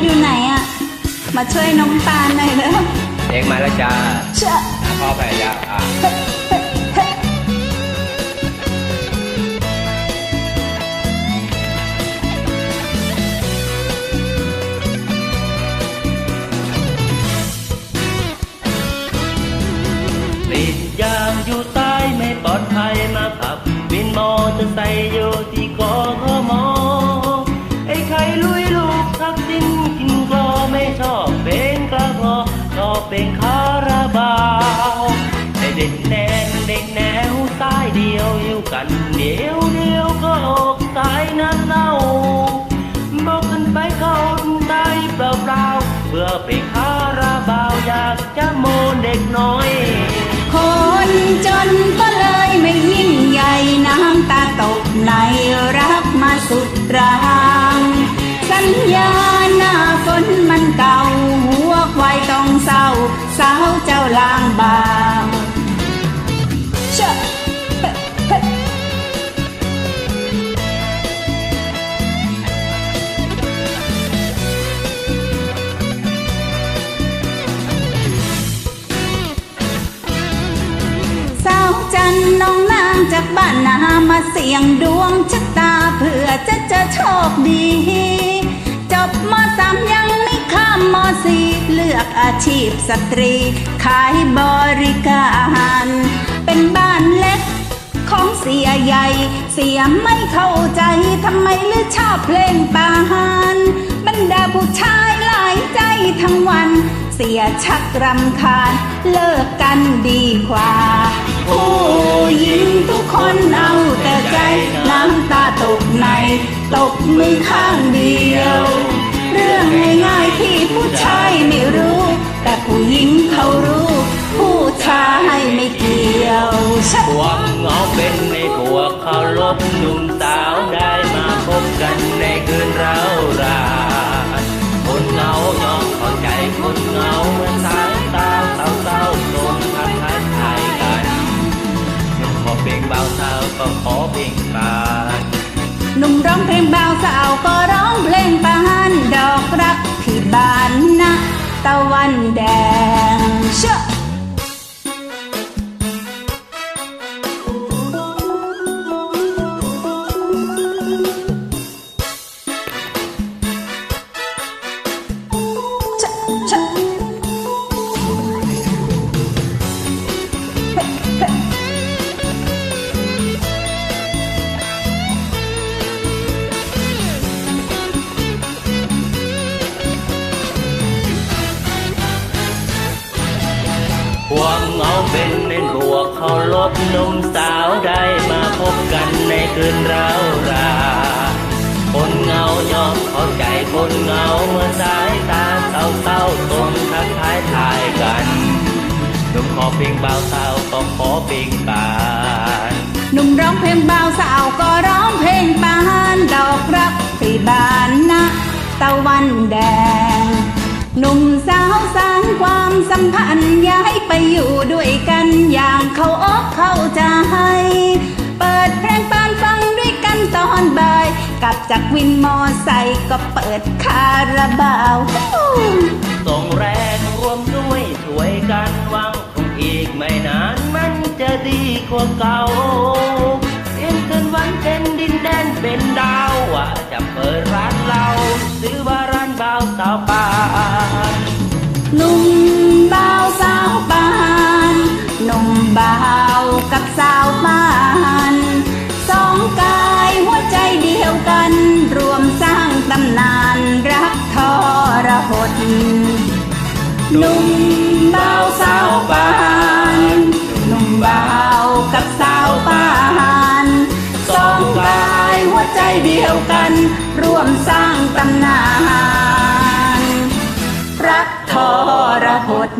ຢູ່ໄຫນອະ? ມາຊ່ວຍນ້ອງຕານໜ່ອຍເດີ້. ເພງມາແລ້ວຈ້າ. ເຊາະ. ຂໍອະໄພຈ້າ. ກຣີດຢາງຢູ່ໃຕ້ໄມ່ປອດໄພ ມາຂັບວິນມໍເຕີໄຊຢູ່ທີ່ ກຂມ. ໄອ້ໄຂ່ລຸຍລູກທັກສິນກິນກລໍ ໄມ່ຊອບເພງກະກອ ຊອບເພງຄາຣາບາວ. ໄອ້ເດັກແໜງ ເດັກແໜງສາຍດຽວ ຢູ່ກັນດຽວດຽວກໍອອກສາຍນາເຊົາ. ບໍ່ຂຶ້ນໄປເຂົ້າໄທເປົ່າໆ ເພື່ອໄປຄາຣາບາວ ຢາກຈະໂມເດັກນ້ອຍ. ຄົນຈົນກໍເລີຍໄມ່ຍິ່ງໃຫຍ່ ນ້ຳຕາຕົກໃນ ຮັກມາສຸດຣາງ. ສັນຍາໜ້າຝົນມັນເກົ່າ ຫົວຄວາຍຕ້ອງເສົ້າ ສາວເຈົ້າລ້າງບາງ. ເຊາະ. ສາວຈັນ ນ້ອງນາງຈາກບ້ານນາ ມາສ່ຽງດວງຊະຕາ ເພື່ອຈະເຈີໂຊກດີ. ຈົບ ມ.ສາມ ຍັງໄມ່ຂ້າມ ມ.ສີ່ ເລືອກອາຊີບສະຕຣີ ຂາຍບໍລິການ. ເປັນບ້ານເລັກ ຂອງເສຍໃຫຍ່ ເສຍໄມ່ເຂົ້າໃຈ ທຳໄມຫຼືຊອບເພງປານ. ບັນດາຜູ້ຊາຍຫຼາຍໃຈທັງວັນ ເສຍຊັກຣຳຄານ ເລີກກັນດີກວ່າ. ຜູ້ຍິງທຸກຄົນເອົາແຕ່ໃຈ ນ້ຳຕາຕົກໃນ ຕົບມືຂ້າງດຽວ. ເລື່ອງງ່າຍໆທີ່ຜູ້ຊາຍໄມ່ຮູ້ ແຕ່ຜູ້ຍິງເຂົາຮູ້ ຜູ້ຊາຍໄມ່ກ່ຽວ. ພວກເຮົາເປັນໃນພວກເຄົາລົບ ໜຸ່ມສາວໄດ້ມາພົບກັນໃນຄືນເຮົາລາ. ຄົນເຫງົາຍ່ອມເຂົ້າໃຈຄົນເຫງົາ ເມື່ອສາຍຕາເສົ້າໆ ສົ່ງທັກທາຍທາຍກັນ. ໜຸ່ມຂໍເພງບ່າວ ສາວກໍຂໍເພງບານ. ໜຸ່ມຮ້ອງເພງບ່າວ ສາວກໍຮ້ອງເພງບານ ດອກຮັກທີ່ບານນະຕາວັນແດງ. ເຊາະ. ພວກເຮົາເປັນແມ່ນພວກເຄົາລົບ ໜຸ່ມສາວໄດ້ມາພົບກັນໃນຄືນເຮົາລາ. ຄົນເຫງົາຍ່ອມເຂົ້າໃຈຄົນເຫງົາ ເມື່ອສາຍຕາເສົ້າໆ ສົ່ງທັກທາຍທາຍກັນ. ໜຸ່ມຂໍເພງບ່າວ ສາວກໍຂໍເພງບານ. ໜຸ່ມຮ້ອງເພງບ່າວ ສາວກໍຮ້ອງເພງບານ ດອກຮັກທີ່ບານນະຕາວັນແດງ. ໜຸ່ມສາວສ້າງຄວາມສຳພັນ ຢາກໃຫ້ໄປຢູ່ດ້ວຍກັນຢ່າງເຂົ້າອົກເຂົ້າໃຈ. ເປີດເພງບານຟັງດ້ວຍກັນຕອນບ່າຍ ກັບຈາກວິນມໍໄຊກໍເປີດຄາຣາບາວ. ສອງແຮງຮ່ວມດ້ວຍຊ່ວຍກັນຫວັງ ຄົງອີກໄມ່ນານມັນຈະດີກວ່າເກົ່າ. ເຫັນຄືນວັນເປັນດິນແດນເປັນດາວ ວ່າຈະເປີດຮ້ານເຫຼົ້າ ຊື່ວ່າຮ້ານບ່າວສາວປານ. ໜຸ່ມບ່າວສາວປານ ໜຸ່ມບ່າວກັບສາວປານ ສອງກາຍຫົວໃຈດຽວກັນ ຮ່ວມສ້າງຕຳນານຮັກທໍລະຫົດ. ໜຸ່ມບ່າວສາວປານ ໜຸ່ມບ່າວກັບສາວປານ ສອງກາຍຫົວໃຈດຽວກັນ ຮ່ວມສ້າງຕຳນານຮັກທໍລະຫົດ.